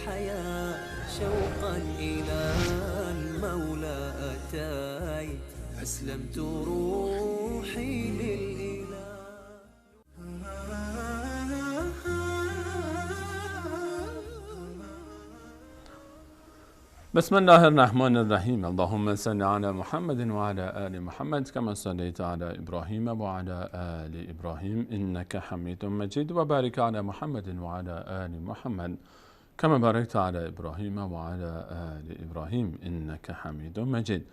الحياة شوقا إلى المولى أتيت، أسلمت روحي للإله. بسم الله الرحمن الرحیم. اللهم صل علی محمد و علی آل محمد کما صلیت علی ابراهیم و علی آل ابراهیم انک حمید مجید و بارک علی محمد و علی آل محمد کما بارکت علی ابراهیم و علی آل ابراهیم انک حمید مجید.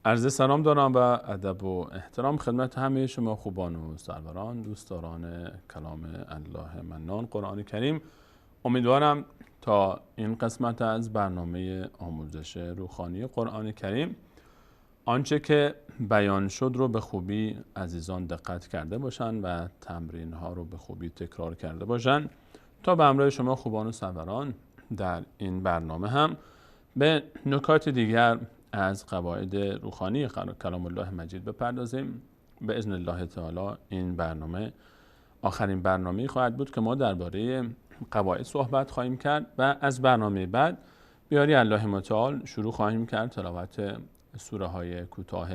عرض سلام دارم و ادب و احترام خدمت همه شما خوبان و سروران، دوستداران کلام الله منان قرآن کریم. امیدوارم تا این قسمت از برنامه آموزش روخوانی قرآن کریم آنچه که بیان شد رو به خوبی عزیزان دقت کرده باشن و تمرین ها رو به خوبی تکرار کرده باشن تا به همراه شما خوبان و سروران در این برنامه هم به نکات دیگر از قواعد روخوانی کلام الله مجید بپردازیم. به اذن الله تعالی این برنامه آخرین برنامه خواهد بود که ما درباره قواعد صحبت خواهیم کرد و از برنامه بعد بیاری الله متعال شروع خواهیم کرد تلاوت سوره های کوتاه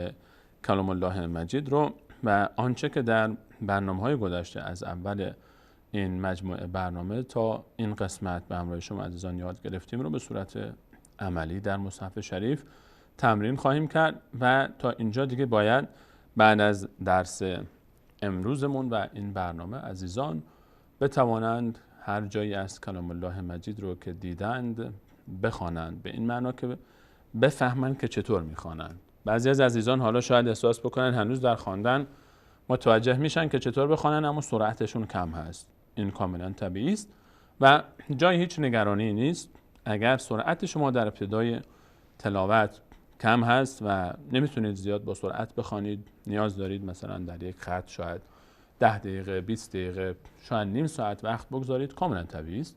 کلام الله مجید رو و آنچه که در برنامه های گذشته از اول این مجموعه برنامه تا این قسمت به همراه شما عزیزان یاد گرفتیم رو به صورت عملی در مصحف شریف تمرین خواهیم کرد و تا اینجا دیگه باید بعد از درس امروزمون و این برنامه عزیزان بتوانند هر جایی از کلام الله مجید رو که دیدند بخوانند، به این معنا که بفهمند که چطور میخوانند. بعضی از عزیزان حالا شاید احساس بکنن هنوز در خواندن متوجه میشن که چطور بخوانن، اما سرعتشون کم هست. این کاملا طبیعی است و جای هیچ نگرانی نیست. اگر سرعت شما در ابتدای تلاوت کم هست و نمیتونید زیاد با سرعت بخوانید، نیاز دارید مثلا در یک خط شاید 10 دقیقه، 20 دقیقه، شاید نیم ساعت وقت بگذارید، کاملا طبیعی است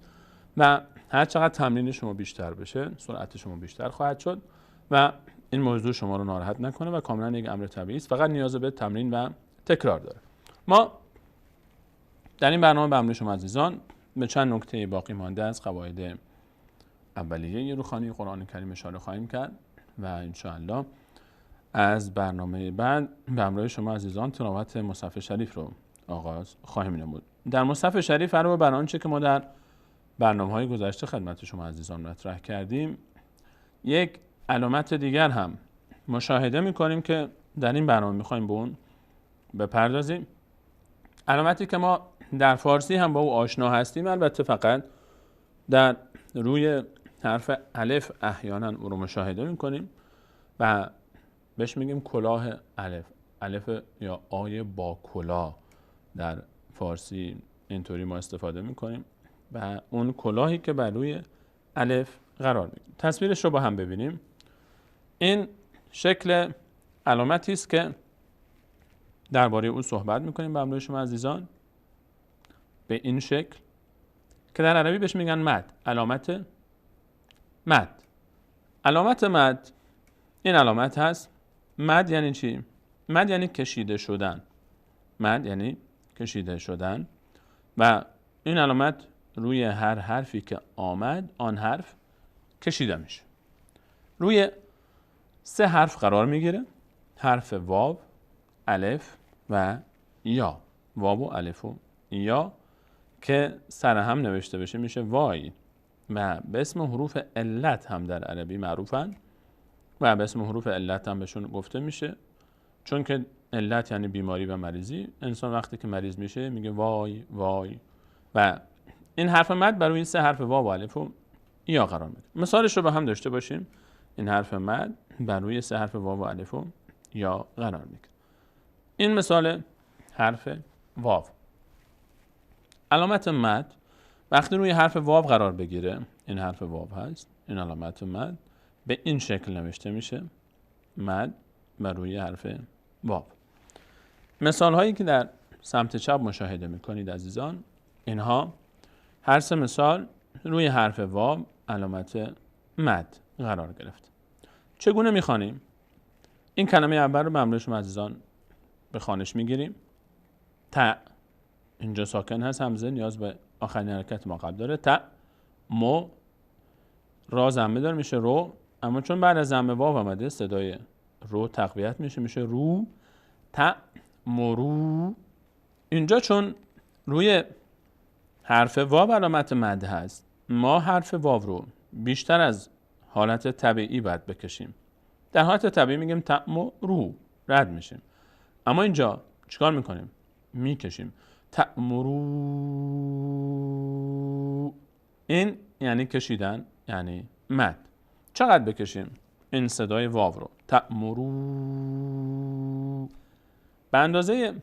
و هر چقدر تمرین شما بیشتر بشه سرعت شما بیشتر خواهد شد و این موضوع شما رو ناراحت نکنه و کاملا یک امر طبیعی است، فقط نیاز به تمرین و تکرار داره. ما در این برنامه به امر شما عزیزان به چند نکته باقی مانده از قواعد اولیه روخوانی قرآن کریم اشاره خواهیم کرد و انشاءالله از برنامه بعد به همراه شما عزیزان تلاوت مصحف شریف رو آغاز خواهیم نمود. در مصحف شریف علاوه بر آنچه که ما در برنامه‌های گذشته خدمت شما عزیزان مطرح کردیم، یک علامت دیگر هم مشاهده می‌کنیم که در این برنامه می‌خوایم به اون بپردازیم. علامتی که ما در فارسی هم با او آشنا هستیم، البته فقط در روی حرف الف احیانا او رو مشاهده می‌کنیم و بهش میگیم کلاه الف، الف یا آیه با کلاه در فارسی اینطوری ما استفاده میکنیم و اون کلاهی که بر روی الف قرار میگیره. تصویرش رو با هم ببینیم. این شکل علامتی است که درباره او صحبت میکنیم به همراه شما عزیزان، به این شکل که در عربی بهش میگن مد، علامت مد. علامت مد این علامت هست. مد یعنی چی؟ مد یعنی کشیده شدن. مد یعنی کشیده شدن و این علامت روی هر حرفی که آمد آن حرف کشیده میشه. روی سه حرف قرار میگیره، حرف واو، الف و یا. واو و الف و یا که سر هم نوشته بشه میشه وای و به اسم حروف علت هم در عربی معروفن و به اسم حروف علت هم بهشون گفته میشه، چون که علت یعنی بیماری و مریضی. انسان وقتی که مریض میشه میگه وای وای و این حرف مد برای این سه حرف واو و الف و یا قرار میده. مثالش رو با هم داشته باشیم. این حرف مد بر روی سه حرف واو و الف و یا قرار میده. این مثال حرف واو. علامت مد وقتی روی حرف واو قرار بگیره، این حرف واو هست، این علامت مد به این شکل نوشته میشه، مد بر روی حرف واو. مثال هایی که در سمت چپ مشاهده میکنید عزیزان، اینها هر سه مثال روی حرف واو علامت مد قرار گرفت. چگونه میخوانیم؟ این کلمه اول رو به همراه شما عزیزان به خوانش میگیریم. ت اینجا ساکن هست، همزه نیاز به آخرین حرکت ما قبل داره. ت مو را ضمه داره میشه رو، اما چون بعد از ضمه واو آمده صدای رو تقویت میشه، میشه رو. تأمرو. اینجا چون روی حرف واو علامت مد هست، ما حرف واو رو بیشتر از حالت طبیعی باید بکشیم. در حالت طبیعی میگیم تأمرو، رد میشیم، اما اینجا چیکار میکنیم؟ میکشیم. تأمرو، این یعنی کشیدن، یعنی مد. چقدر بکشیم این صدای واو رو؟ تأمرو به اندازه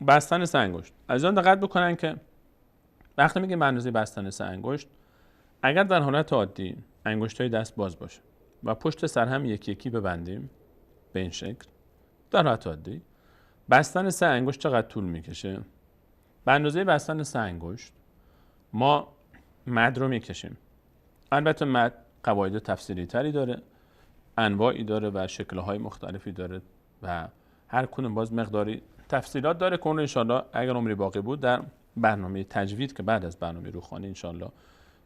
بستن سه انگشت. عزیزان دقت بکنن که وقتی میگیم به اندازه بستن سه انگشت، اگر در حالت عادی انگشت‌های دست باز باشه و پشت سر هم یکی یکی ببندیم به این شکل، در حالت عادی بستن سه انگشت چقدر طول میکشه؟ به اندازه بستن سه انگشت ما مد رو میکشیم. البته مد قواعد تفصیلی تری داره، انواعی داره و شکل‌های مختلفی داره و هر کدوم باز مقداری تفصیلات داره که اون انشالله اگر عمری باقی بود در برنامه تجوید که بعد از برنامه روخوانی انشالله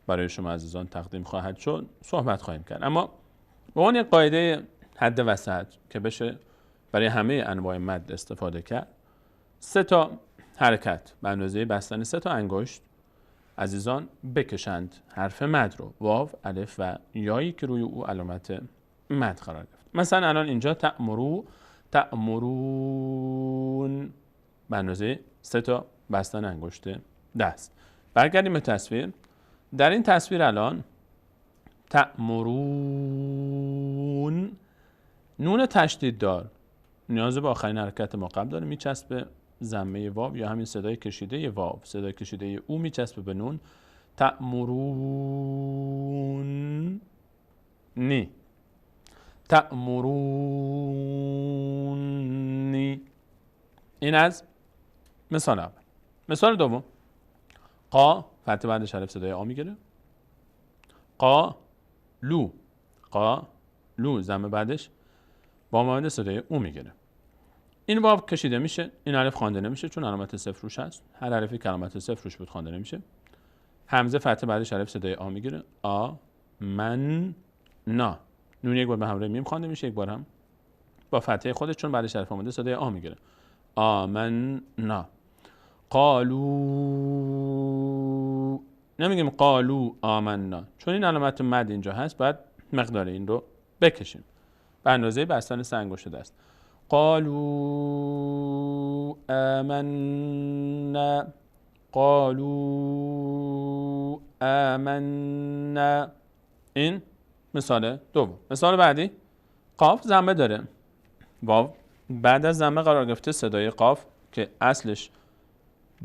برای شما عزیزان تقدیم خواهد شد صحبت خواهیم کرد. اما به عنوان یک قاعده حد وسط که بشه برای همه انواع مد استفاده کرد، سه تا حرکت به اندازه بستن سه تا انگشت عزیزان بکشند حرف مد رو، واو، الف و یایی که روی او علامت مد قرار گرفت. مثلا الان اینجا تأمرو، تأمرون به اندازه سه تا بستن انگشت دست. برگردیم به تصویر. در این تصویر الان تأمرون، نون تشدید دار نیاز به آخرین حرکت ما قبل داره، میچسبه ضمه واو یا همین صدای کشیده واو، صدای کشیده او میچسبه به نون. تأمرون نی، تأمرونی. این از مثال اول. مثال دوم، قا فتحه بعدش الف صدای آ میگیره، قا لو، قا لو ضمه بعدش با مانند صدای او میگیره. این واو کشیده میشه، این الف خوانده نمیشه چون علامت صفر روش هست. هر الفی که علامت صفر روش بود خوانده نمیشه. همزه فتحه بعدش الف صدای آ میگیره، آ من نا. نون یک بار به همراه میم خوانده میشه، یک بار هم با فتحه خودش چون بعدش الف آمده صدای آ میگیره، آمنا. قالو، نمیگیم قالو آمنا، چون این علامت مد اینجا هست باید مقدار این رو بکشیم به اندازه بستن سه انگشت دست. قالو آمنا، قالو آمنا. این مثال دوم. مثال بعدی، قاف ضمه داره، واو بعد از ضمه قرار گرفته، صدای قاف که اصلش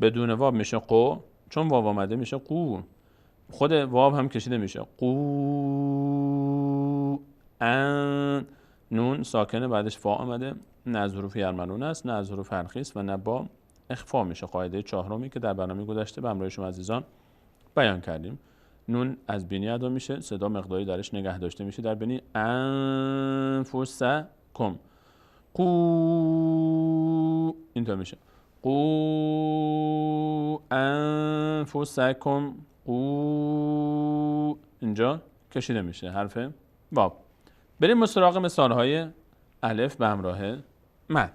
بدون واو میشه قو، چون واو آمده میشه قو، خود واو هم کشیده میشه قو. ان، نون ساکنه بعدش فا آمده، نه از حروف یرملون است، نه از حروف حلقی است و نه با اخفا میشه. قاعده چهارمی که در برنامه گذشته به همراه شما عزیزان بیان کردیم. نون از بینی ادا میشه، صدا مقداری درش نگه داشته میشه در بینی. انفسکم، قو، اینطور میشه قو انفسکم، قو اینجا کشیده میشه حرف واو. بریم سراغ مثال‌های الف به همراه مد.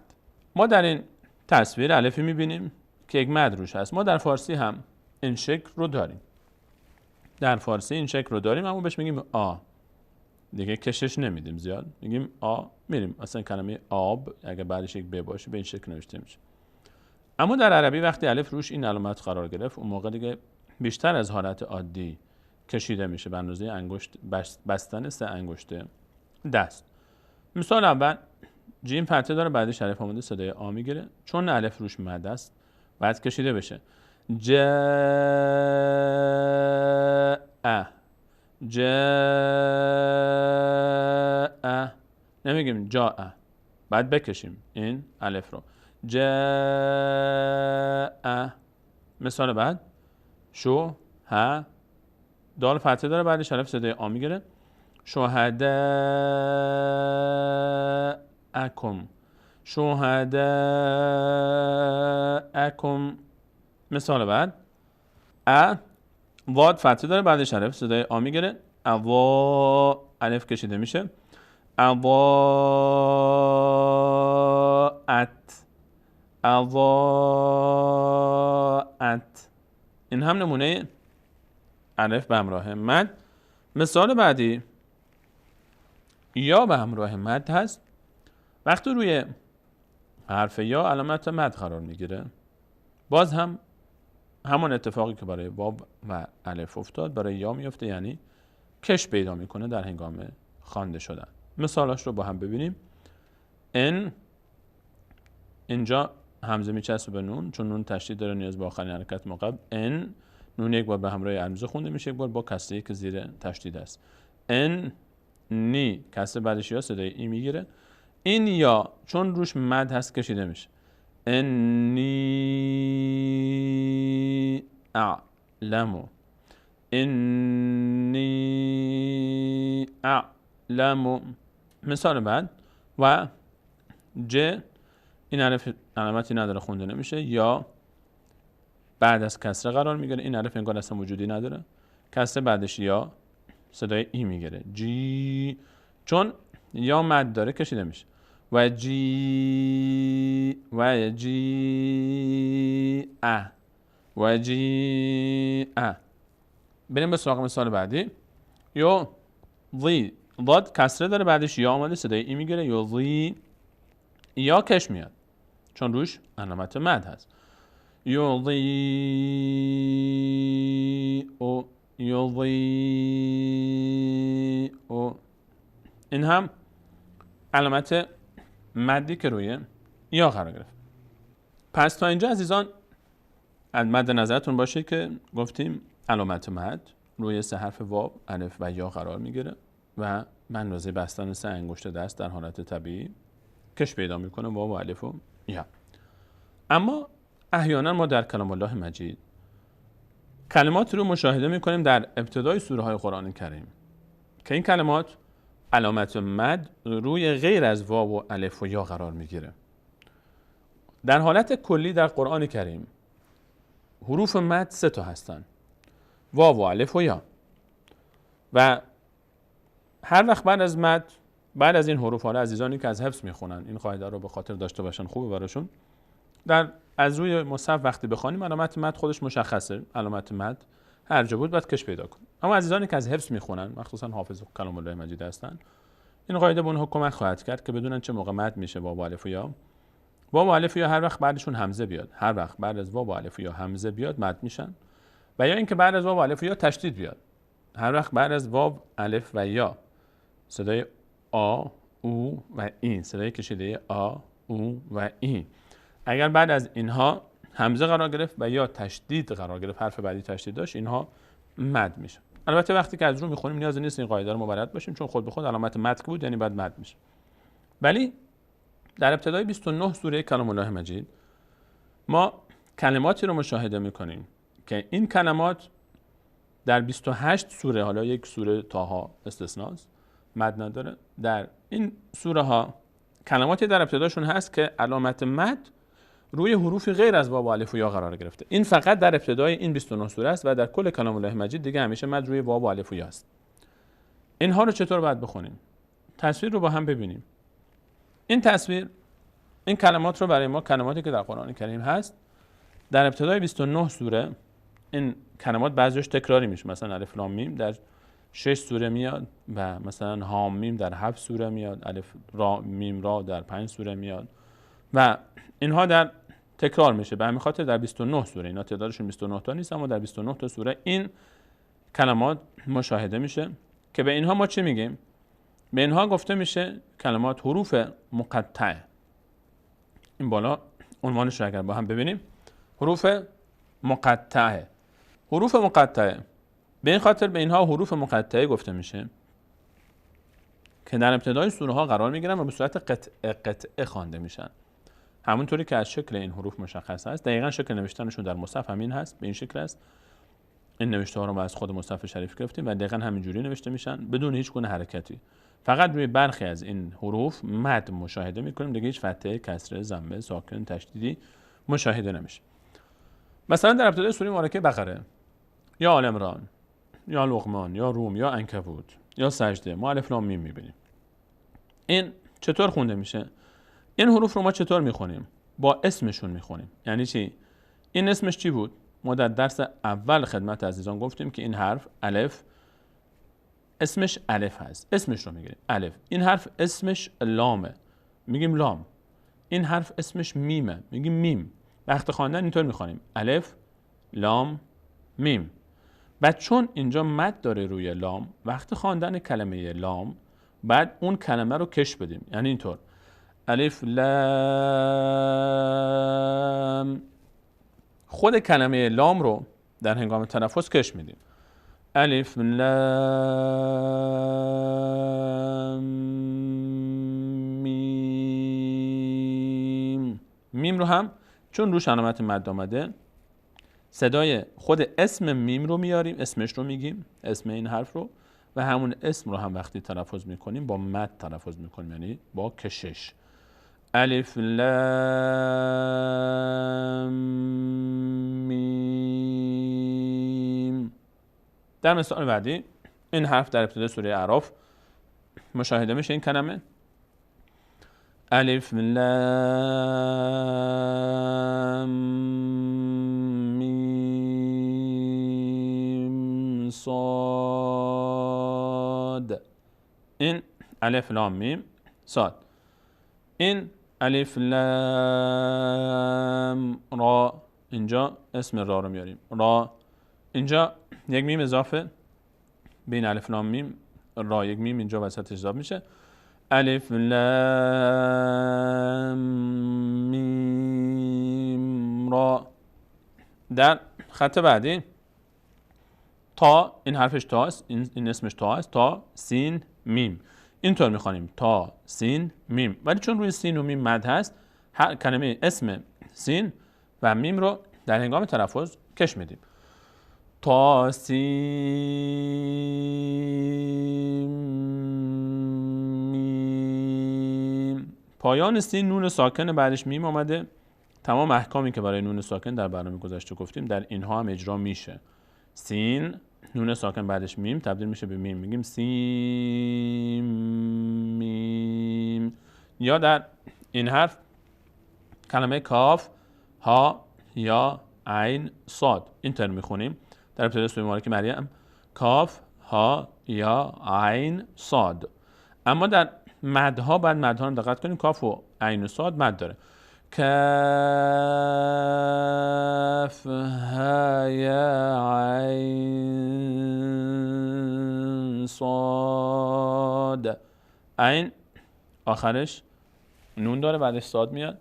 ما در این تصویر الفی میبینیم که یک مد روش هست. ما در فارسی هم این شکل رو داریم، در فارسی این شکل رو داریم، اما بهش میگیم آ، دیگه کشش نمیدیم زیاد، میگیم آ، میریم اصلا کلمه آب اگه بعدش یک ب باشه به این شکل نوشته میشه. اما در عربی وقتی الف روش این علامت قرار گرفت، اون موقع دیگه بیشتر از حالت عادی کشیده میشه به اندازه انگشت بستن سه انگشت دست. مثال اول، جیم فتحه داره بعدش الف آمده صدای آ میگیره، چون الف روش مد است بعد کشیده بشه. جاء، جاء، نمیگیم جاء، بعد بکشیم این الف رو، جاء. مثال بعد، شو ها، دال فتحه داره بعدش الف صدای آ میگیره، شهداءکم، شهداءکم. مثال بعد، ا واد فتحه داره بعدش الف صدای آ میگیره، اضا، الف کشیده میشه، اضاءت، اضاءت. این هم نمونه الف به همراه مد. مثال بعدی یا به همراه مد هست. وقتی روی حرف یا علامت مد قرار میگیره، باز هم همون اتفاقی که برای واو و الف افتاد برای یا میفته، یعنی کش پیدا میکنه در هنگام خوانده شدن. مثالاش رو با هم ببینیم. ان، اینجا همزه میچسبه به نون، چون نون تشدید داره نیاز به آخرین حرکت مقبل. ان، نون یک بار به همراه همزه خونده میشه، یک بار با کسره که زیر تشدید است. ان نی، کسره بعدش یا صدای ای میگیره. این یا چون روش مد هست کشیده میشه. انی اعلم، انی اعلم. مثال بعد و ج، این الف علامتی نداره خونده نمیشه، یا بعد از کسره قرار میگیره. این الف انگار اصلا وجودی نداره، کسره بعدش یا صدای ای میگیره. جی، چون یا مد داره کشیده میشه. و جی، و جی ا، و جی ا. بریم به سراغ مثال بعدی. یو ضی، ضاد کسره داره بعدش یا آمده صدای ای میگیره. یو ضی، یا کش میاد چون روش علامت مد هست. یو ضی او، یو ضی او. این هم علامت مدی که روی یا قرار گرفت. پس تا اینجا عزیزان مد نظرتون باشه که گفتیم علامت مد روی سه حرف واو، الف و یا قرار میگیره و به اندازه بستن سه انگشت دست در حالت طبیعی کش پیدا میکنه واو و الف و یا. اما احیانا ما در کلام الله مجید کلمات رو مشاهده میکنیم در ابتدای سوره های قرآن کریم که این کلمات علامت مد روی غیر از واو و الف و یا قرار میگیره. در حالت کلی در قرآن کریم حروف مد سه تا هستن، واو و الف و یا، و هر وقت بعد از مد، بعد از این حروف، حالا عزیزانی که از حفظ میخونن این قاعده رو به خاطر داشته باشن خوبه براشون، در از روی مصحف وقتی بخوانیم علامت مد خودش مشخصه، علامت مد هر جا بود باید کش پیدا کن. اما عزیزانی که از حفظ میخونن، مخصوصا حافظ کلام الله مجید هستن، این قاعده به اونها کمک خواهد کرد که بدونن چه موقع مد میشه واو و الف و یا. واو و الف و یا هر وقت بعدشون همزه بیاد، هر وقت بعد از واو و الف و یا همزه بیاد مد میشن، و یا اینکه بعد از واو و الف و یا تشدید بیاد. هر وقت بعد از واو، الف و یا صدای آ، او و این، صدای کشیده آ، او و این، اگر بعد از اینها همزه قرار گرفت و یا تشدید قرار گرفت، حرف بعدی تشدید داشت، اینها مد میشه. البته وقتی که از رو میخونیم نیاز نیست این قاعده رو مبلد باشیم، چون خود به خود علامت مد که بود یعنی بعد مد میشه. ولی در ابتدای 29 سوره کلام الله مجید ما کلماتی رو مشاهده میکنیم که این کلمات در 28 سوره، حالا یک سوره تاها استثناست مد نداره، در این سوره ها کلماتی در ابتداشون هست که علامت مد روی حروفی غیر از واو و الف و یا قرار گرفته. این فقط در ابتدای این 29 سوره است و در کل کلام الله مجید دیگه همیشه مد روی واو و الف و یا است. اینها رو چطور باید بخونیم؟ تصویر رو با هم ببینیم. این تصویر این کلمات رو برای ما، کلماتی که در قرآن کریم هست در ابتدای 29 سوره، این کلمات بعضیش تکراری میشه، مثلا الف لام میم در 6 سوره میاد و مثلا هام میم در 7 سوره میاد، الف را میم را در 5 سوره میاد و اینها در تکرار میشه. به همین خاطر در 29 سوره، اینا تعدادشون 29 تا نیست، اما در 29 تا سوره این کلمات مشاهده میشه که به اینها ما چه میگیم؟ به اینها گفته میشه کلمات حروف مقطعه. این بالا عنوانش رو اگر با هم ببینیم، حروف مقطعه. حروف مقطعه به این خاطر به اینها حروف مقطعه گفته میشه که در ابتدای سوره ها قرار میگیرن و به صورت قطعه قطعه خوانده میشن. همونطوری که از شکل این حروف مشخص است، دقیقاً شکل نوشتنشون در مصحف همین هست، به این شکل است. این نوشته ها رو ما از خود مصحف شریف گرفتیم و دقیقاً همینجوری نوشته میشن بدون هیچ گونه حرکتی. فقط روی برخی از این حروف مد مشاهده میکنیم، دیگه هیچ فتحه، کسره، ضمه، ساکن، تشدیدی مشاهده نمیشه. مثلا در ابتدای سوره مبارکه بقره یا آل عمران یا لقمان یا روم یا عنکبوت یا سجده ما الف لام میم میبینیم. این چطور خونده میشه؟ این حروف رو ما چطور میخونیم؟ با اسمشون میخونیم. یعنی چی؟ این اسمش چی بود؟ ما در درس اول خدمت عزیزان گفتیم که این حرف الف اسمش الف هست، اسمش رو میگیریم الف. این حرف اسمش لامه، میگیم لام. این حرف اسمش میمه، میگیم میم. وقت خواندن اینطور میخوانیم الف لام میم. و چون اینجا مد داره روی لام، وقت خواندن کلمه لام بعد اون کلمه رو کش بدیم، یعنی اینطور الف لام. خود کلمه لام رو در هنگام تلفظ کش میدیم، الف لام میم. میم رو هم چون روش علامت مد آمده صدای خود اسم میم رو میاریم، اسمش رو میگیم، اسم این حرف رو، و همون اسم رو هم وقتی تلفظ میکنیم با مد تلفظ میکنیم، یعنی با کشش. الف لام میم. در مثال بعدی این حرف در ابتدای سوره اعراف مشاهده میشه، این کلمه الف لام میم صاد. این الف لام میم صاد. این الف لام را، اینجا اسم را رو میاریم، را. اینجا یک میم اضافه بین الف لام میم را، یک میم اینجا وسط اضافه میشه، الف لام میم را. در خط بعدی تا، این حرفش تا است، این اسمش تا است، تا سین میم. اینطور میخوانیم تا سین میم، ولی چون روی سین و میم مد هست، هر کلمه اسم سین و میم رو در هنگام تلفظ کش میدیم. تا سین میم. پایان سین نون ساکن، بعدش میم آمده. تمام احکامی که برای نون ساکن در برنامه گذشته گفتیم در اینها هم اجرا میشه. سین نون ساکن بعدش میم تبدیل میشه به میم، میگیم سین میم. یا در این حرف کلمه کاف ها یا عین صاد اینطور میخونیم در ابتدای سوره مبارکه مریم، کاف ها یا عین صاد. اما در مدها بعد مدها رو دقت کنیم، کاف و عین و صاد مد داره. کاف ها یا عین صاد. عین آخرش نون داره، بعدش صاد میاد،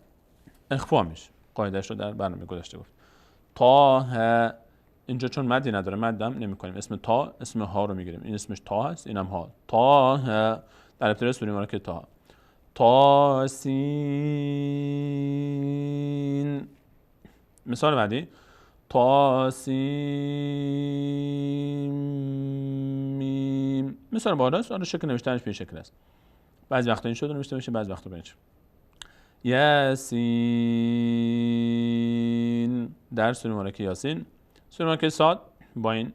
اخفا میشه. قاعده‌اش رو در برنامه گذشته گفت. تا ه، اینجا چون مدی نداره مدم نمی کنیم، اسم تا اسم ها رو میگیریم، این اسمش تا هست، اینم ها. تا ه در ابتدای سوره مبارکه تا. تا سین. مثال بعدی تا سین میم. مثال بالاست، آره شکل نوشتنش به این شکل است. بعضی وقتا این شده نوشته میشه، بعضی وقتا به این شکل. یاسین در سوره مبارکه یاسین، سوره مبارکه صاد با این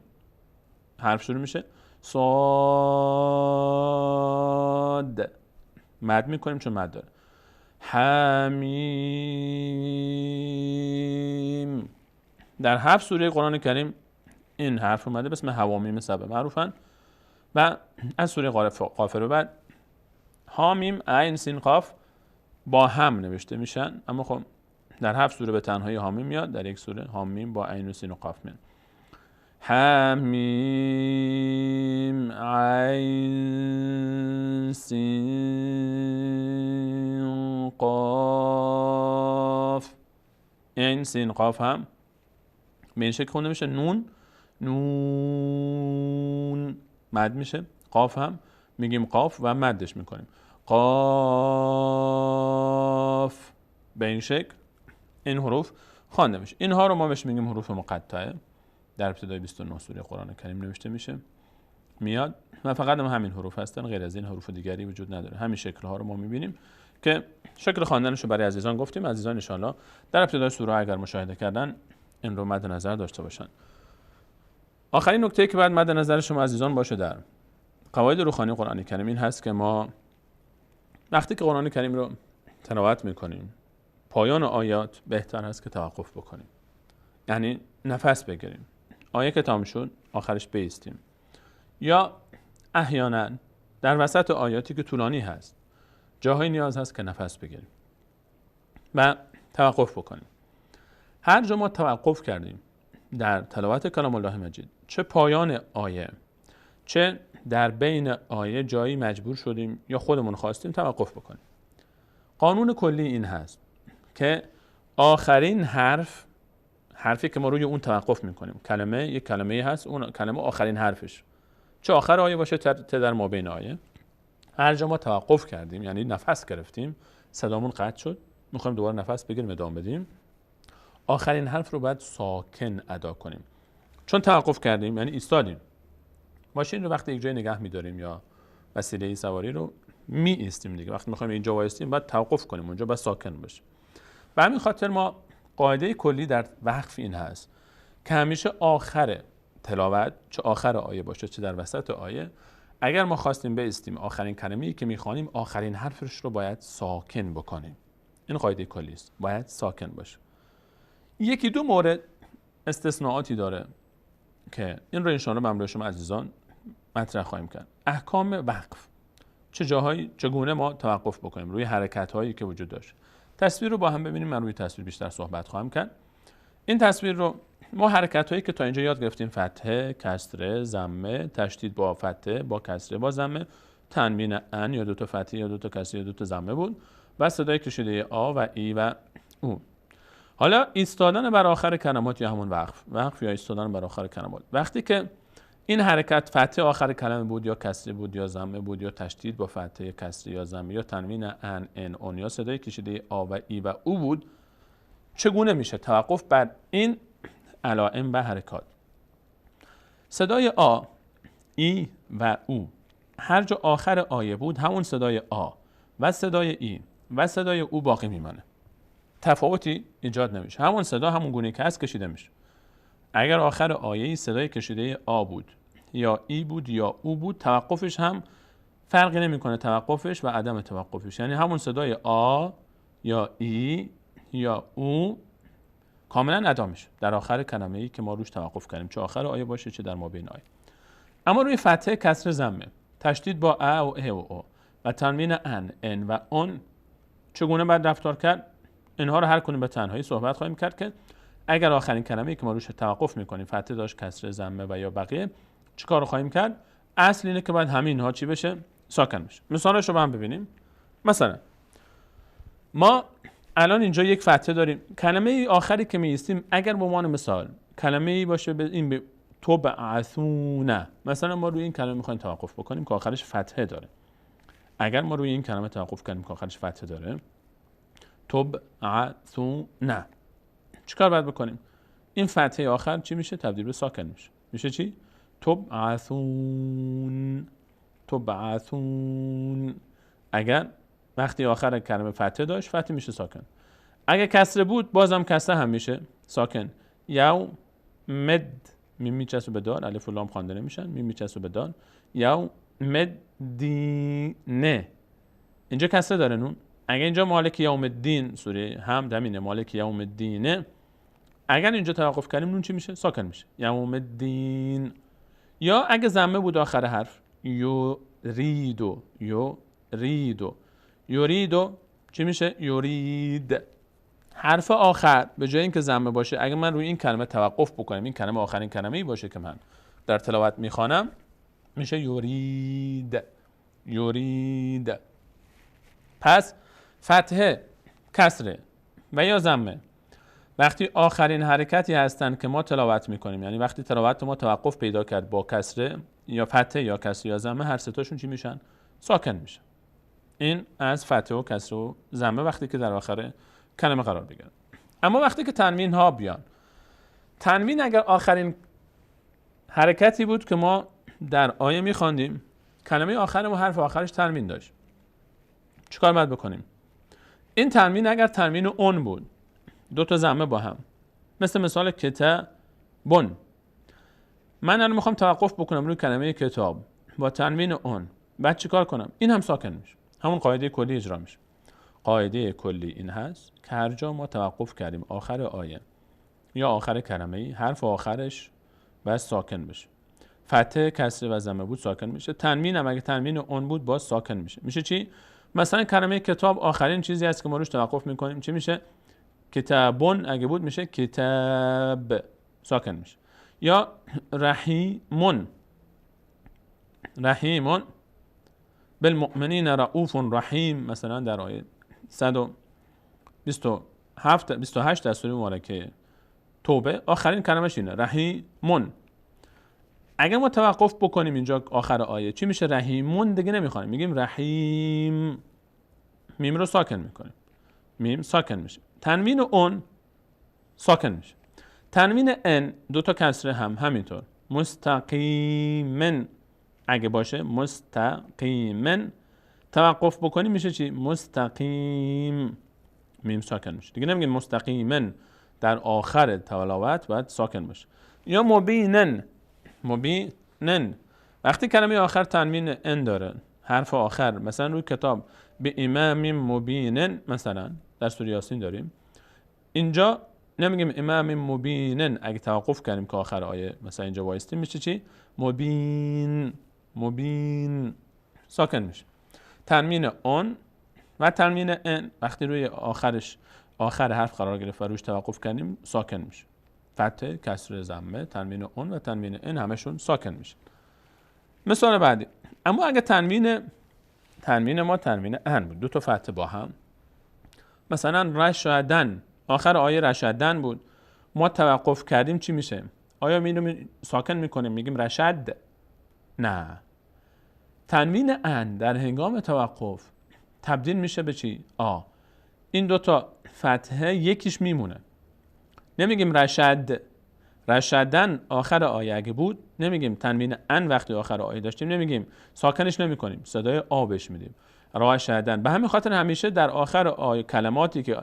حرف شروع میشه، صاد مد میکنیم چون مد داره. حمیم. در 7 سوره قرآن کریم این حرف اومده به اسم حوامیم سبع معروفن، و از سوره غافر به بعد حامیم عین سین قاف با هم نوشته میشن، اما خب در 7 سوره به تنهایی حامیم میاد، در یک سوره حامیم با عین و سین و قاف میاد. حمیم عین سین قاف. عین سین قاف هم به این شکل خونده میشه، نون نون مد میشه، قاف هم میگیم قاف و مدش میکنیم، قاف. به این شکل این حروف خوانده میشه. اینها رو ما بهش میگیم حروف مقطعه. در ابتدای 29 سوره قرآن کریم نوشته میشه میاد و فقط هم همین حروف هستن، غیر از این حروف دیگری وجود نداره. همین شکل ها رو ما میبینیم که شکل خواندنش رو برای عزیزان گفتیم. عزیزان ان شاءالله در ابتدای سوره اگر مشاهده کردن این رو مد نظر داشته باشن. آخرین نکته که باید مد نظر شما عزیزان باشه در قواعد روخوانی قرآن کریم این هست که ما وقتی که قرآن کریم رو تلاوت میکنیم، پایان آیات بهتر هست که توقف بکنیم، یعنی نفس بگیریم. آیه که تمام شد آخرش بایستیم، یا احیانا در وسط آیاتی که طولانی هست جاهای نیاز هست که نفس بگیریم و توقف بکنیم. هر جا ما توقف کردیم در تلاوت کلام الله مجید، چه پایان آیه چه در بین آیه، جایی مجبور شدیم یا خودمون خواستیم توقف بکنیم، قانون کلی این هست که آخرین حرف، حرفی که ما روی اون توقف میکنیم، کلمه یک کلمه هست، اون کلمه آخرین حرفش، چه آخر آیه باشه چه در مابین آیه، هر جا ما توقف کردیم یعنی نفس گرفتیم، صدامون قطع شد، میخوایم دوباره نفس بگیریم ادامه بدیم، آخرین حرف رو باید ساکن ادا کنیم. چون توقف کردیم یعنی ایستادیم. ماشین رو وقتی یک جای نگه می‌داریم یا وسیله سواری رو می ایستیم دیگه، وقتی می‌خوایم اینجا وایستیم باید توقف کنیم، اونجا باید ساکن باشه. به همین خاطر ما قاعده کلی در وقف این هست که همیشه آخر تلاوت، چه آخر آیه باشه چه در وسط آیه، اگر ما خواستیم بایستیم آخرین کلمه‌ای که می‌خوانیم آخرین حرفش رو باید ساکن بکنیم. این قاعده کلی است، باید ساکن باشه. یکی دو مورد استثناءاتی داره که این رو انشاءالله به همراه شما عزیزان مطرح خواهیم کرد. احکام وقف، چه جاهایی چگونه ما توقف بکنیم روی حرکت هایی که وجود داشت. تصویر رو با هم ببینیم، من روی تصویر بیشتر صحبت خواهم کرد. این تصویر رو ما حرکت هایی که تا اینجا یاد گرفتیم، فتحه، کسره، ضمه، تشدید با فتحه، با کسره، با ضمه، تنوین ان یا دو تا فتحه یا دو تا کسره یا دو تا ضمه بود و صدای کشیده آ و ای و او. حالا ایستادن بر آخر کلمات یا همون وقف، وقف یا ایستادن بر آخر کلمات، وقتی که این حرکت فتحه آخر کلمه بود یا کسره بود یا ضمه بود یا تشدید با فتحه، کسره یا ضمه یا تنوین ان، ان، اون یا صدای کشیده آ و ای و او بود، چگونه میشه توقف بر این علائم و حرکات؟ صدای آ، ای و او هر جا آخر آیه بود همون صدای آ و صدای ای و صدای او باقی میمانه، تفاوتی ایجاد نمیشه، همون صدا همون گونه که هست کشیده میشه. اگر آخر آیه صدای کشیده آ بود یا ای بود یا او بود، توقفش هم فرقی نمیکنه، توقفش و عدم توقفش، یعنی همون صدای آ یا ای یا او کاملا ادا میشه در آخر کلمه‌ای که ما روش توقف کردیم، چه آخر آیه باشه چه در مابین آیه. اما روی فتحه، کسر، ضمه، تشدید با ا و ا و او و تنوین ان، ان و اون چگونه باید رفتار کرد؟ اینها رو هر کنیم به تنهایی صحبت خواهیم کرد که اگر آخرین کلمه‌ای که ما روش توقف میکنیم فتحه داشت، کسره، ضمه و یا بقیه، چیکار رو خواهیم کرد؟ اصل اینه که باید همین اینها چی بشه؟ ساکن بشه. مثالش رو با هم ببینیم. مثلا ما الان اینجا یک فتحه داریم، کلمه آخری که می ایستیم اگر به عنوان مثال کلمه ای باشه به این به تبعثون، مثلا ما روی این کلمه میخوایم توقف بکنیم که آخرش فتحه داره. اگر ما روی این کلمه توقف کنیم که آخرش فتحه داره، تبعثون، چیکار باید بکنیم؟ این فتحه آخر چی میشه؟ تبدیل به ساکن میشه. میشه چی؟ تبعثون، تبعثون. اگر وقتی آخر کلمه فتحه داشت، فتحه میشه ساکن. اگر کسره بود بازم کسره هم میشه ساکن. یوم مد، میم میچسبه به دال، الف و لام خوانده نمیشن، میم میچسبه به دال. یوم مدینه، اینجا کسره داره نون. اگر اینجا مالک یوم الدین، سوره حمد همینه، مالک یوم الدینه، اگر اینجا توقف کردیم نون چی میشه؟ ساکن میشه، یوم الدین. یا اگه ضمه بود آخر حرف، یوریدو، یوریدو، یوریدو چی میشه؟ یورید. حرف آخر به جای اینکه ضمه باشه، اگه من روی این کلمه توقف بکنم، این کلمه آخرین کلمه ای باشه که من در تلاوت میخوانم، میشه یورید، یورید. پس فتحه، کسره و یا ضمه وقتی آخرین حرکتی هستند که ما تلاوت میکنیم، یعنی وقتی تلاوت ما توقف پیدا کرد با کسره یا فتحه یا کسره یا ضمه، هر سه تاشون چی میشن؟ ساکن میشن. این از فتحه و کسره و ضمه وقتی که در آخر کلمه قرار بگیرن. اما وقتی که تنوین ها بیان، تنوین اگر آخرین حرکتی بود که ما در آیه میخواندیم، کلمه آخر ما حرف آخرش تنوین داشت، چیکار باید بکنیم؟ این تنوین اگر تنوین اون بود، دو تا ضمه با هم، مثل مثال کتابون، من الان میخوام توقف بکنم روی کلمه کتاب با تنوین اون، بعد چیکار کنم؟ این هم ساکن میشه، همون قاعده کلی اجرا میشه. قاعده کلی این هست که هر جا ما توقف کردیم آخر آیه یا آخر کلمه‌ای، حرف آخرش باید ساکن بشه. فتحه، کسره و ضمه بود ساکن میشه. تنوین هم اگه تنوین اون بود باز ساکن میشه. میشه چی؟ مثلا کلمه کتاب آخرین چیزی هست که ما روش توقف میکنیم، چی میشه؟ کتابون اگه بود میشه کتاب، ساکن میشه. یا رحیمون، رحیمون بالمؤمنین رؤوف رحیم، مثلا در آیه 127 28 در سوره مبارکه توبه آخرین کلمه‌ش اینه، رحیمون. اگر ما توقف بکنیم اینجا آخر آیه چی میشه؟ رحیمون دیگه نمیخوانیم، میگیم رحیم، میم رو ساکن میکنیم، میم ساکن میشه. تنوین اون ساکن میشه. تنوین ان دو تا کسره هم همینطور، مستقیمن اگه باشه مستقیمن توقف بکنیم میشه چی؟ مستقیم، میم ساکن میشه. دیگه نمیگیم مستقیمن، در آخر تلاوت باید ساکن باشه. یا مبینن، مبینن وقتی کلمه آخر تنوین ان داره، حرف آخر، مثلا روی کتاب به امام مبینن مثلا در سوره یاسین داریم، اینجا نمیگیم امام مبینن، اگه توقف کردیم که آخر آیه مثلا اینجا وایستیم میشه چی؟ مبین، مبین ساکن میشه. تنوین اون و تنوین ان وقتی روی آخرش آخر حرف قرار گرفت و روش توقف کردیم ساکن میشه. فتح، کسر، ضمه، تنوین اون و تنوین ان همشون ساکن میشه. مثال بعدی، اما اگه تنوین ما تنوین ان بود، دو تا فتح با هم، مثلا رشدن، آخر آیه رشدن بود، ما توقف کردیم چی میشه؟ آیا می ساکن میکنیم میگیم رشد؟ نه، تنوین ان در هنگام توقف تبدیل میشه به چی؟ آ. این دوتا فتحه یکیش میمونه، نمیگیم رشد. رشدن آخر آیه اگه بود نمیگیم تنوین ان وقتی آخر آیه داشتیم نمیگیم، ساکنش نمیکنیم، صدای آ بهش میدیم، رشدن. به همین خاطر همیشه در آخر آیه کلماتی که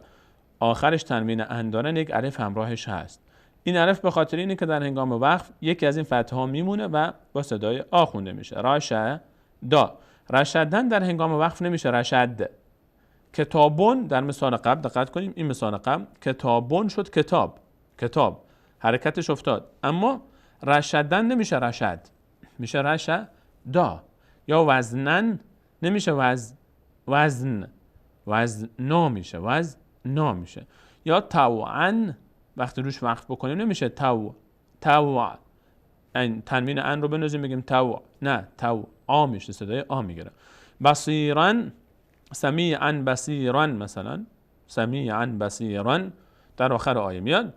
آخرش تنوین ان دارن یک الف همراهش هست. این الف به خاطر اینه که در هنگام وقف یکی از این فتحه ها میمونه و با صدای آ خونده میشه، رشدا. رشدن در هنگام وقف نمیشه رشد. کتابون در مثال قبل دقت کنیم، این مثال قبل کتابون شد کتاب، کتاب حرکتش افتاد، اما رشدن نمیشه رشد، میشه رشدا. یا وزنن نمیشه وزن، وزنا میشه، وزنا میشه. یا طوعا وقتی روش وقف بکنیم نمیشه تو، تو، تنوین ان رو بنوزیم بگیم تو، نه تو آ میشه، صدای آ میگیره. بصیرا، سمیعا بصیرا، مثلا سمیعا بصیرا در آخر آیه میاد،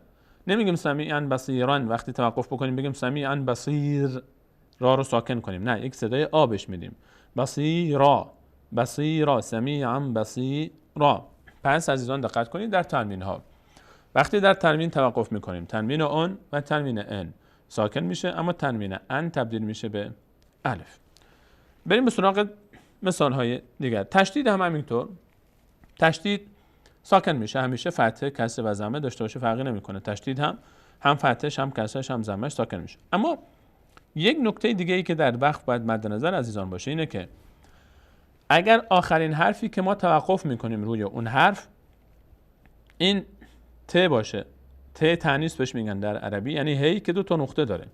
نمیگیم سمیعا بصیرا وقتی توقف بکنیم بگیم سمیعا بصیر، را رو ساکن کنیم، نه یک صدای آ بهش میدیم، بصیرا، بصیرا، سمیعا بصیرا. پس عزیزان دقت کنید در تنوین ها، وقتی در تنوین توقف میکنیم تنوین اون و تنوین ان ساکن میشه، اما تنوین ان تبدیل میشه به الف. بریم به سراغ مثال های دیگر. تشدید هم همینطور، تشدید ساکن میشه، همیشه فتحه، کسره و ضمه داشته باشه فرقی نمیکنه، تشدید هم فتحش هم کسرش هم ضمهش ساکن میشه. اما یک نکته دیگه ای که در وقف باید مد نظر عزیزان باشه اینه که اگر آخرین حرفی که ما توقف میکنیم روی اون حرف این ت باشه، ت تانیث بهش میگن در عربی، یعنی هی که دو تا نقطه داره،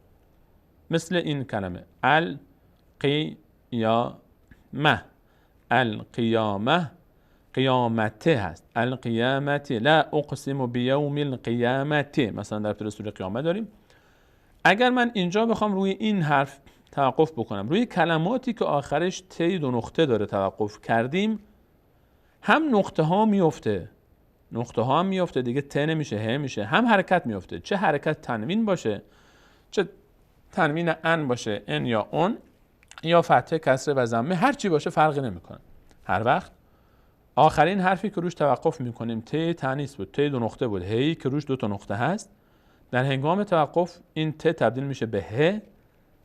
مثل این کلمه القیامه، القیامه، قیامته هست، القیامت، لا اقسم بیوم القیامت، مثلا در ابتدای سوره قیامه داریم. اگر من اینجا بخوام روی این حرف توقف بکنم، روی کلماتی که آخرش ت دو نقطه داره توقف کردیم، هم نقطه ها میفته، نقطه ها هم میفته دیگه، ت نمیشه ه میشه، هم حرکت میفته، چه حرکت تنوین باشه، چه تنوین ان باشه، ان یا اون، یا فتحه، کسره و ضمه، هر چی باشه فرقی نمیکنه. هر وقت آخرین حرفی که روش توقف میکنیم ت تانیث بود، ت دو نقطه بود، هی که روش دو تا نقطه هست، در هنگام توقف این ت تبدیل میشه به ه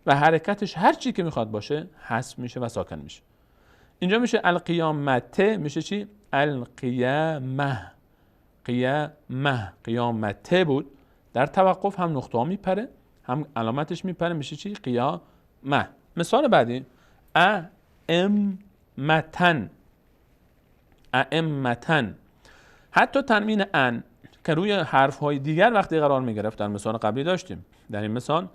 و حرکتش هر چی که میخواد باشه حذف میشه و ساکن میشه. اینجا میشه القیامت، میشه چی؟ القیامه، قیامه، قیامته بود. در توقف هم نقطه ها میپره، هم علامتش میپره، میشه چی؟ قیامه. مثال بعدی ائمتن. ائمتن، حتی تنوین ان که روی حرف های دیگر وقتی قرار می گرفت، در مثال قبلی داشتیم، در این مثال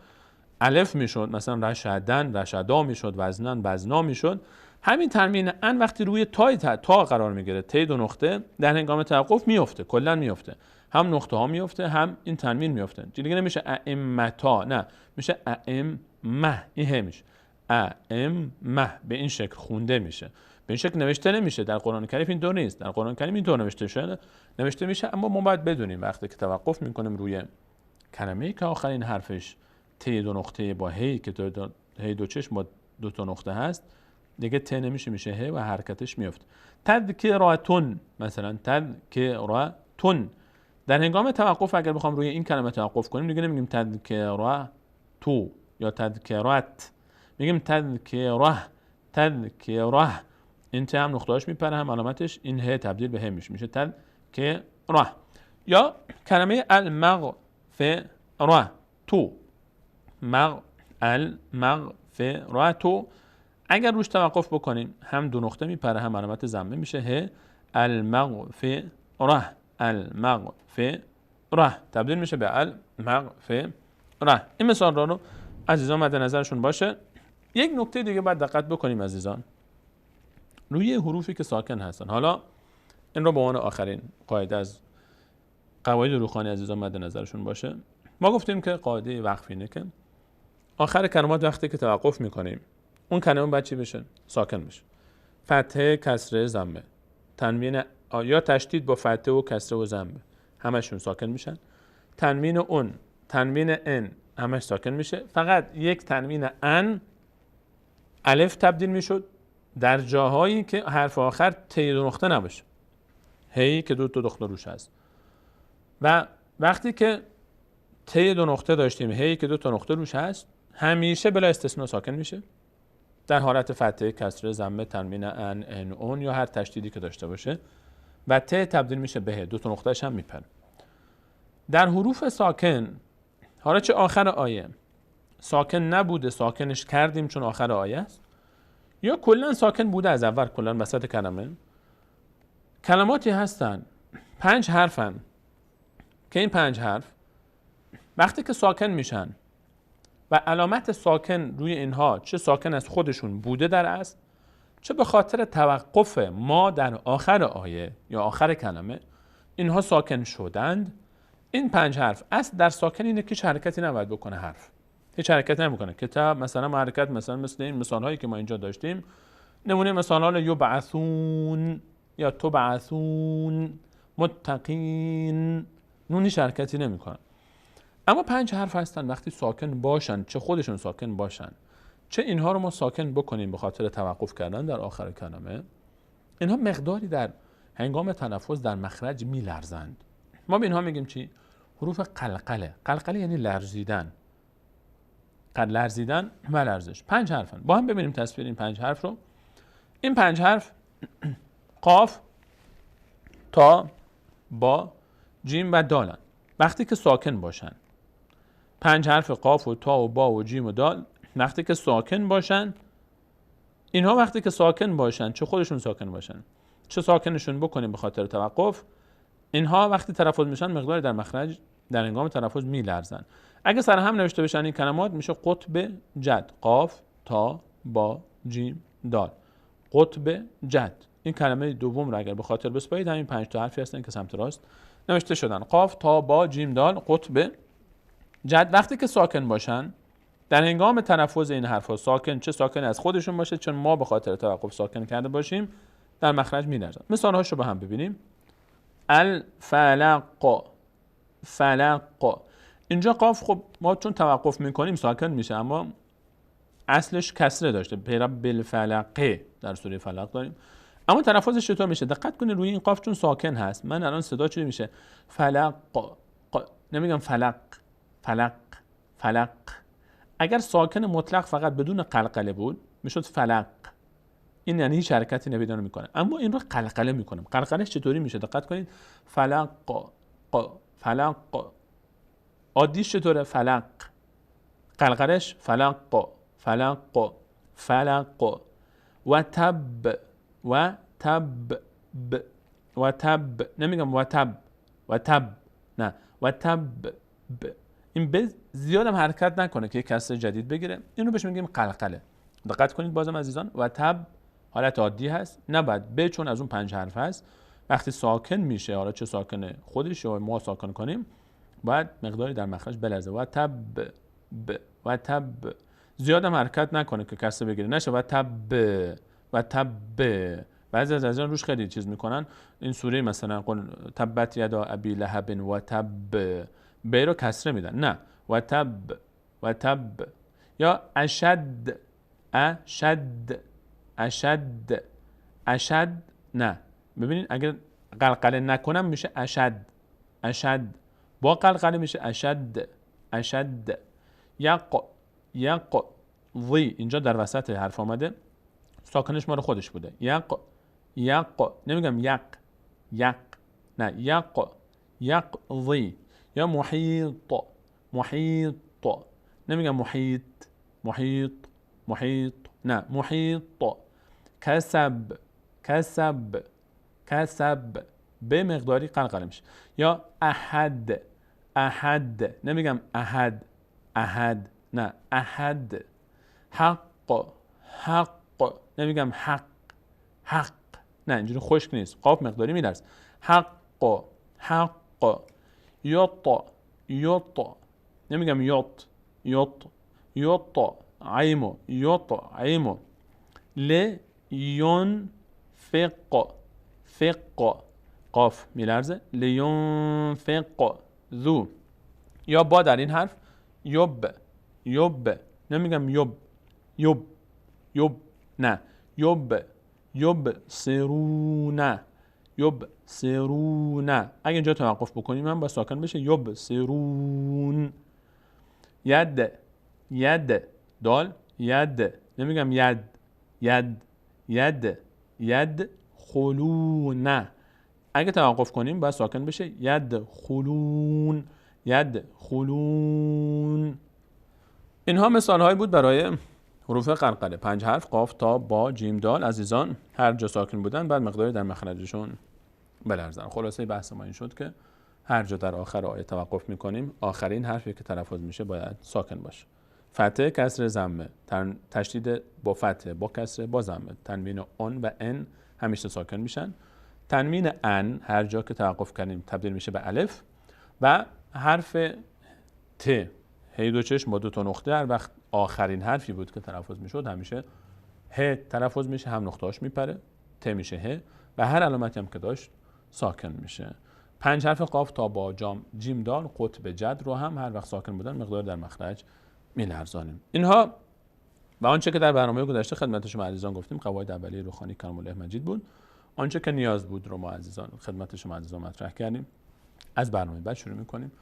الف میشد، مثلا رشدن رشدا میشد، وزنن وزنا میشد. همین تنوین ان وقتی روی تای تا قرار میگیره، تی دو نقطه، در هنگام توقف میفته، کلا میفته، هم نقطه ها میفته هم این تنوین میفته. دیگه نمیشه ائمتا، نه، میشه ائمه، این هم میشه ائمه، به این شکل خونده میشه، به این شکل نوشته نمیشه. در قرآن کریم این طور نیست، در قرآن کریم اینطور نوشته شده، نوشته میشه. اما ما باید بدونیم وقتی که توقف میکنیم روی کلمه‌ای که آخرین حرفش ت دو نقطه با هی که دو هی دو چشم با دو تا نقطه هست، دیگه ت نمیشه، میشه ه و حرکتش میفته. تذکراتون مثلا، تذکراتون در هنگام توقف اگر بخوام روی این کلمه توقف کنیم، دیگه نمیگیم تذکراتو یا تذکرات، میگیم تذکره، تذکره. این ت هم نقطه‌اش میپره، هم علامتش، این ه تبدیل به ه میشه، میشه تذکره. یا کلمه المغفره تو، مغ المغفره تو، اگر روش توقف بکنیم هم دو نقطه میپره هم علامت ضمه میشه ه، المغفره، المغفره تبدیل میشه به المغفره. این مثال رو عزیزان مد نظرشون باشه. یک نکته دیگه باید دقت بکنیم عزیزان، روی حروفی که ساکن هستن. حالا این رو به عنوان آخرین قاعده از قواعد روخانی عزیزان مد نظرشون باشه. ما گفتیم که قاعده وقف اینه که آخر کلمات وقتی که توقف میکنیم اون کلمه باید چی بشه؟ ساکن بشه. فتحه، کسره، ضمه، تنوین یا تشدید با فتحه و کسره و ضمه، همشون ساکن میشن. تنوین اون، تنوین ان، همش ساکن میشه. فقط یک تنوین ان الف تبدیل میشد در جاهایی که حرف آخر ت دو نقطه نباشه، هی که دو تا نقطه روش هست. و وقتی که ت دو نقطه داشتیم، هی که دو تا نقطه روش هست، همیشه بلا استثنا ساکن میشه در حالت فتحه، کسره، ضمه، تنوین ان، ان، اون یا هر تشدیدی که داشته باشه و ت تبدیل میشه به دو تا نقطه‌اش هم میپره. در حروف ساکن، حالا چه آخر آیه ساکن نبوده، ساکنش کردیم چون آخر آیه است، یا کلا ساکن بوده از اول، کلا وسط کلمه، کلماتی هستن 5 حرفن که این 5 حرف وقتی که ساکن میشن و علامت ساکن روی اینها، چه ساکن از خودشون بوده در اصل، چه به خاطر توقف ما در آخر آیه یا آخر کلمه اینها ساکن شدند، این 5 حرف اصل در ساکن اینه که هیچ حرکتی نباید بکنه، حرف هیچ حرکتی نمیکنه. کتاب مثلا حرکت، مثلا مثل این مثال هایی که ما اینجا داشتیم، نمونه مثال ها یبعثون یا تبعثون، متقین، نون هیچ حرکتی نمیکنه. اما 5 حرف هستن وقتی ساکن باشن، چه خودشون ساکن باشن چه اینها رو ما ساکن بکنیم به خاطر توقف کردن در آخر کلمه، اینها مقداری در هنگام تلفظ در مخرج میلرزند. ما به اینها میگیم چی؟ حروف قلقله. قلقله یعنی لرزیدن، لرزیدن و لرزش. 5 حرفن. با هم ببینیم تصویر این 5 حرف رو. این 5 حرف قاف، تا، با، جیم و دالن. وقتی که ساکن باشن، 5 حرف قاف و تا و با و جیم و دال وقتی که ساکن باشن، اینها وقتی که ساکن باشن، چه خودشون ساکن باشن چه ساکنشون بکنیم به خاطر توقف، اینها وقتی تلفظ میشن مقداری در مخرج در هنگام تلفظ میلرزن. اگه سر هم نوشته بشن این کلمات میشه قطب جد. قاف، تا، با، جیم، دال، قطب جد. این کلمه دوم رو اگر به خاطر بسپارید، همین 5 تا حرفی هستن که سمت راست نوشته شدن. قاف، تا، با، جیم، دال، قطب جد. وقتی که ساکن باشن در هنگام تلفظ این حرفا ساکن، چه ساکن از خودشون باشه چون ما به خاطر توقف ساکن کرده باشیم، در مخرج میلرزن. مثال‌هاش رو با هم ببینیم. الفلق، فلق. اینجا قاف خب ما چون توقف میکنیم ساکن میشه، اما اصلش کسره داشته، پیرا بالفلقه در سوره فلق داریم. اما تلفظش چطور میشه؟ دقت کنید روی این قاف چون ساکن هست، من الان صدا چی میشه؟ فلق، نمیگم فلق، فلق، فلق. اگر ساکن مطلق فقط بدون قلقله بود میشد فلق، این یعنی هیچ حرکتی نمیدونه میکنه. اما این رو قلقله میکنم. قلقلهش چطوری میشه؟ دقت کنید. فلق، فلق. عادیش چطوره؟ فلق. قلقلش فلق فلق فلق. و تب و تب ب و تب، نمیگم و تب و تب، نه و تب ب. این ب زیادم حرکت نکنه که یک کسر جدید بگیره، اینو بهش میگیم قلقله. دقت کنید بازم عزیزان، و تب حالت عادی هست، نباید ب چون از اون 5 حرف هست وقتی ساکن میشه، حالا چه ساکن خودش یا ما ساکن کنیم، باید مقداری در مخرج بلرزه. و تب ب و تب، زیادم حرکت نکنه که کسر بگیره، نشه و تب و تب. بعضی از عزیزان روش خیلی چیز میکنن، این سوره مثلا قل تبت یدا ابی لهب و تب، ب رو کسره میدن، نه و تب و تب. یا اشد اشد اشد اشد، نه ببینید اگر قلقله نکنم میشه اشد اشد، با قلقله میشه اشد اشد. یق یق ضی، اینجا در وسط حرف آمده، ساکنش مال خودش بوده. یق یق، نمیگم یق یق، نه یق یق ضی. یا محیط محیط، نمیگم محیط محیط محیط، نه محیط. کسب کسب کسب، به مقداری قلقله میشه. یا احد احد، نمیگم احد احد، نه احد. حق حق، نمیگم حق حق، نه اینجوری خشک نیست، قاف مقداری میلرز. حق حق. یط یط، نمیگم یط یط، یط عیمو یط عیمو. ل یون فق فق، قاف میلرزه، لینفق ذو. یا با در این حرف یب یب، نمیگم یب یب یب، نه یب یب سرونه یب سرونه. اگه اینجا توقف بکنیم من با ساکن بشه یب سرون. ید ید، دال ید، نمیگم ید ید ید ید خلونه. اگه توقف کنیم باید ساکن بشه ید خلون ید خلون. اینها مثال هایی بود برای حروف قلقله، 5 حرف قاف تا با جیم دال. عزیزان هر جا ساکن بودن بعد مقداری در مخرجشون بلرزن. خلاصه بحث ما این شد که هر جا در آخر آیه توقف میکنیم آخرین حرفی که تلفظ میشه باید ساکن باشه. فتحه کسر ضمه، تشدید با فتحه با کسر با ضمه، تنوین آن و ان همیشه ساکن میشن. تنوین ان هر جا که توقف کردیم تبدیل میشه به الف. و حرف ت هی دو چشم با دو تا نقطه، هر وقت آخرین حرفی بود که تلفظ میشد همیشه ه تلفظ میشه، هم نقطه‌اش میپره، ت میشه ه و هر علامتی هم که داشت ساکن میشه. 5 حرف قاف تا با جام جیم دال قطب جد رو هم هر وقت ساکن بودن مقدار در مخرج میلرزانیم. اینها و آنچه که در برنامه گذشته خدمت شما عزیزان گفتیم قواعد اولیه روخانی کلام الله مجید بود. آنچه که نیاز بود رو ما عزیزان خدمت شما عزیزان مطرح کردیم. از برنامه بعد شروع میکنیم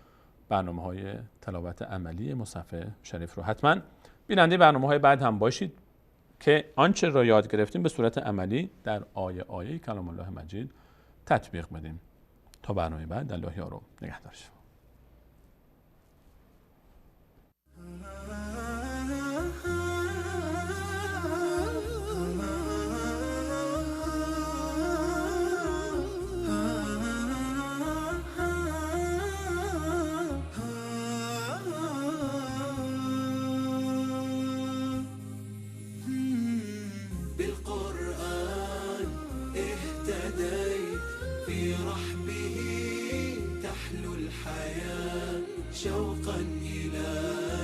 برنامه‌های تلاوت عملی مصحف شریف رو. حتما بیننده برنامه‌های بعد هم باشید که آنچه را یاد گرفتیم به صورت عملی در آیه آیه کلام الله مجید تطبیق بدیم. تا برنامه بعد الله یارو نگهدار شما. شوقا إلى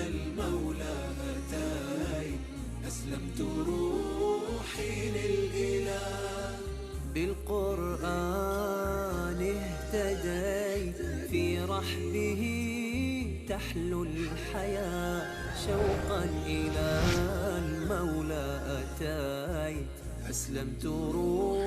المولى أتيت، أسلمت روحي للإله. بالقرآن اهتديت، في رحبه تحلو الحياة. شوقا إلى المولى أتيت، أسلمت روحي.